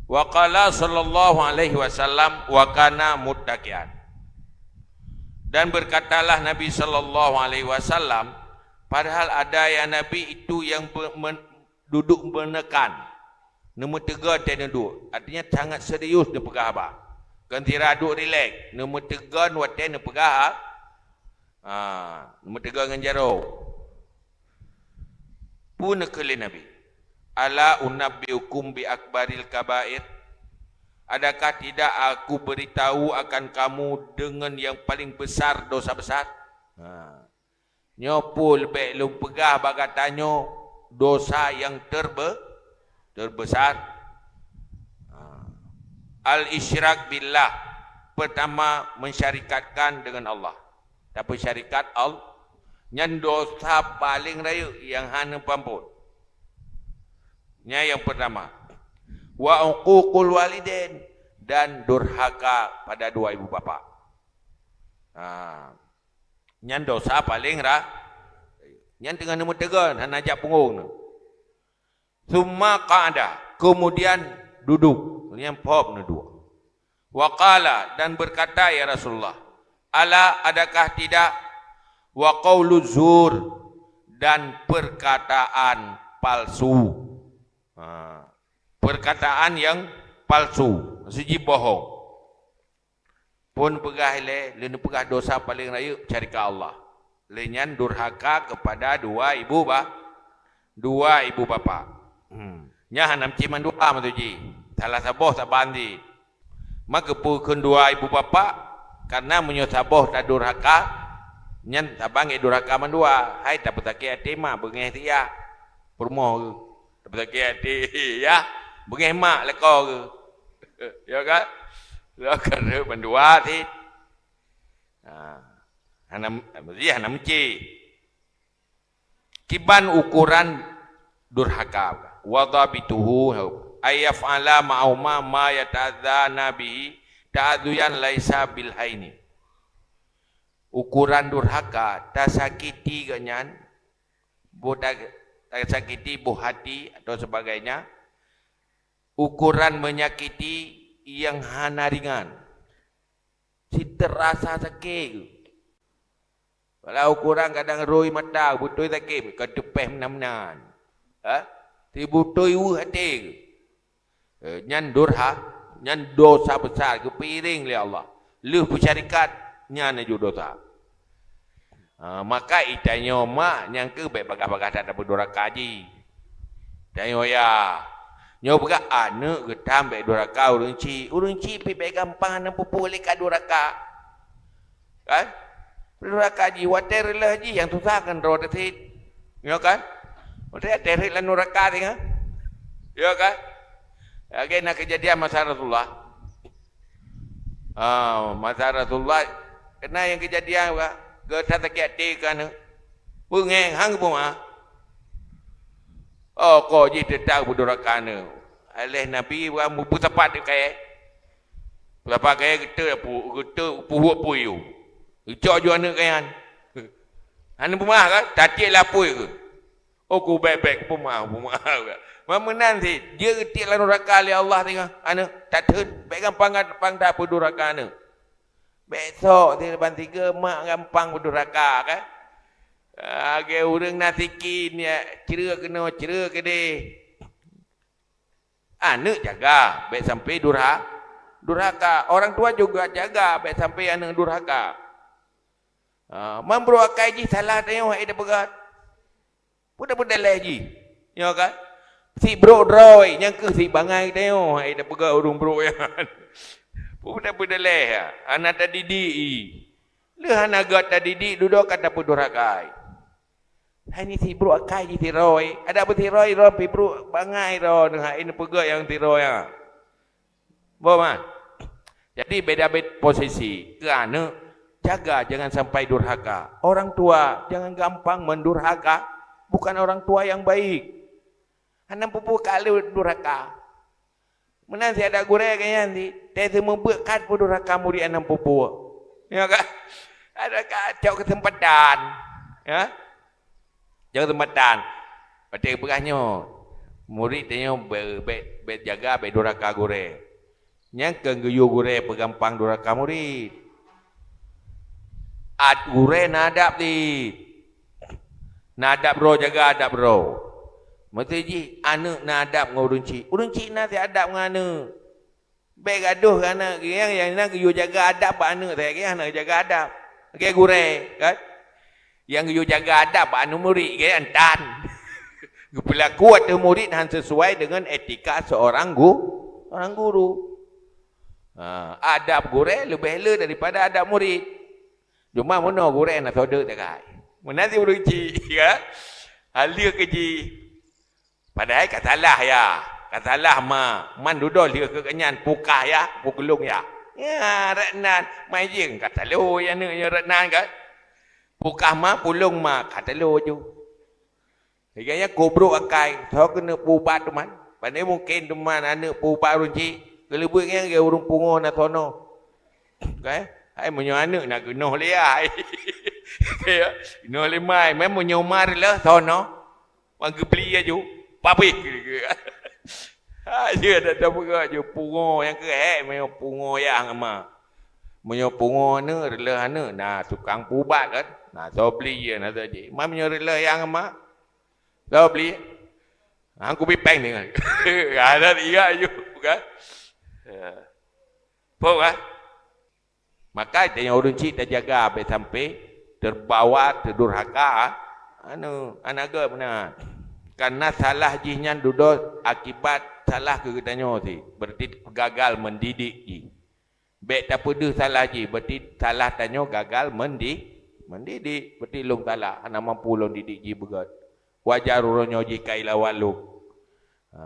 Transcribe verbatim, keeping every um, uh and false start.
Wa qala sallallahu alaihi wasallam wa kana muttaki'an. Dan berkatalah Nabi sallallahu alaihi wasallam, padahal ada yang Nabi itu yang be-, men-, duduk menekan, neumeuteugon watée neuduek. Artinya sangat serius neupeugah haba. Kon sira duek rilek, neumeuteugon watée neupeugah ha-, ha, neumeuteugon ngon jaroe. Peue neukheun lé Nabi, "Ala unabbiukum bi akbaril kabair? Adakah tidak aku beritahu akan kamu dengan yang paling besar dosa besar?" Ha. Nyoe peue leubeh lôn peugah bak gata nyoe dosa nyang terbe-, terbesar? Ha. Al-isyrak billah, pertama mensyarikatkan dengan Allah. Tapeusyarikat Allah, nyan dosa paleng rayeuk nyang hana peuampon. Nyan nyang pertama. Wa uququl walidain, dan durhaka pada dua ibu bapak. Ha. Nyan dosa paleng ra-, nyan teungoh neumeuteugon, hana jak punggong nyoe. Tsumma qa'ada, kemudian duduk, nyan phom neuduek. Wa qala, dan berkata, "Ya Rasulullah, ala adakah tidak, wa qaulu zur, dan perkataan palsu." Ha, perkataan yang palsu, maksud jih bohong. Phon peugah ilée, lé neupeugah dosa paleng rayeuk syarikat Allah. Lé nyan durhaka kepada dua ibu ba-, dua ibu bapak. Hmm. Nyan hana meucit mandua maksud jih. Salah saboh saban jih. Maka peue kheun dua ibu bapak? Karena meunyoe saboh tadurhaka, nyan saban gét durhaka mandua. Hai tapeusakét até mak beungéh siah. Peurumoh geuh. Tapeusakét até, ya. Beungéh mak lakoe geuh. Ya kan? Lakoe geuh mandua sit. Ha. Hana, meusti hana meucit. Kiban ukuran durhaka. Wa dhabituhu ay yaf'ala ma'ahuma ma yata'adzana bihi ta'adzuyan laisa bil haini. Ukuran durhaka, tasakiti geuh nyan, boh ta-, tasakiti boh hati atau sebagainya, ukuran menyakiti yang hana ringan. Cit teurasa sakét. Walau ukuran kadang rhoi mata, beutôi sakét, ka teupéh meunan-meunan. Ha? Tibeutôi weueh até. Eh, nyan durha-, nyan dosa besar geupeuiréng lé Allah. Lheueh peusyarikat nyan laju dosa. Ha, maka itanyoe mak nyang keuh bék bagah-bagah that tapeuduraka jih. Tanyoe ya. Nyoe peugah aneuk geutam bék duraka ureueng chik. Ureueng chik pih bék gampang hana peue-peue lé ka duraka. Kan? Duraka jih watée reuloh jih nyang susah kan droe teusit. Nyoe kan? Watée teurit lam nuraka singoh. Ya kan? Lagée na keujadian masa Rasulullah. Ah, masa Rasulullah keunan nyang keujadian, geuh that sakét até keu aneuk. Beungéh han geupeumaah. Oh, ko jih teutap beuduraka aneuk. Aléh Nabi wa meupeusapat kayée. Peulapa kayée geuteuk pu-, geuteuk puhuek puyu. Geucok ju aneuk kayée nyan. Hana peumah kan? Tatiek lapui keuh. Oh, ku bék-bék peumah, peumah. Meunan sit, jeuet geutiek lam nuraka lé Allah singoh. Aneuk, tatheun, bék gampang-gampang tapeuduraka aneuk. Bék sok sit ban sigoe mak gampang peuduraka kan? Lagée ureueng na sikin, ya, creuek keunoe, creuek keudeh. Aneuk jaga, bék sampai durha-, durhaka. Orang tua juga jaga, bék sampai aneuk durhaka. Ha, man brok akai jih salah tanyoe hai tapeugah. Peue tapeudaleh jih? Nyoe kan? Sit brok droe, nyang keuh sit bangai tanyoe hai tapeugah ureueng brok nyan. Peue tapeudaleh, ha? Hana tadidik i. Lheueh hana gét tadidik, dudoe ka tapeuduraka. Hai nyoe sit brok akai jih sit droe. Adak beusit droe, droe pih brok bangai droe, neuhai neupeugah nyang sit droe nyan. Boh man. Jadi beda-beda posisi. Keu aneuk, jaga jangan sampai durhaka. Orang tua, jangan gampang mendurhaka. Bukan orang tua yang baik. Hana peue-peue ka lheueh durhaka. Meunan sit adak gurée geuh nyan sit, teuh seumeubeuet ka peuduraka murit hana peue-peue. Ya kan? Adak ka cok keuseumpatan. Ya? Cok keuseumpatan. Watée peugah nyoe, Murit tanyoe bèk, bèk, bèk jaga, bèk durhaka gurèe. Nyang keu geuyue gurèe peugampang durhaka murit. At gurèe na adab cit. Na adab droe, jaga adab droe. Meusti jih aneuk na adab ngon ureueng chik. Ureueng chik na sit adab ngon aneuk. Bèk gadoh keu aneuk, nyang, nyang na geuyue jaga adab bak aneuk, nyang na jaga adab. Lagèe gurèe, kan? Nyang geuyue jaga adab bak aneuk murit, kan? Tan. Geupeulaku ateueh murit han sesuai dengan etika seorang gu-, seorang guru. Ha, adab gurèe leubeh le daripada adab murit. Cuma meunoe gurèe na sodeuek sagai. Meunan sit ureueng chik, ya. Haleue keu jih. Padahai ka salah ya. Ka salah ma. Man dudoe lheueh keu nyan pukah ya, pukeulong ya. Ya, rot nan. Mai jih ka talo ya aneuk nyoe rot nan kan. Pukah ma, pulong ma, ka talo ju. Lagèe nyan kobrok akai, soe keuneuk peuubat teuma. Pane mungken teuma aneuk peuubat ureueng chik, keuleubeuh nyan lagèe ureueng pungo na soe noe. Kan? Hai meunyoe aneuk na keunoe lé ai. Keunoe lé mai, meunan meunyoe ma reuloh soe noe. Wan geubli laju, pabeh. Ha, jeuet dak tapeugah ju pungo nyang keu hék meunyoe pungo yah ngon ma. Meunyoe pungo aneuk, reuloh aneuk, na tukang peuubat kan? Na soe bli, na soe jih. Ma meunyoe reuloh yah ngon ma, soe bli? Hang kubi péng deungon. Ada tiga ju kan? Ya. Faham kan? Maka tanyoe ureueng chik tajaga bèk sampai teubawa teudurhaka aneuk, aneuk geuh meunan. Karena salah jih nyan dudoe akibat salah keu geutanyoe sit. Berarti gagal mendidik jih. Bèk tapeudeuh salah jih, berarti salah tanyoe gagal mendi-, mendidik. Berarti lôn salah, hana mampu lôn didik jih beugöt. Wajar uroe nyoe jih ka ilawan lôn. Ha,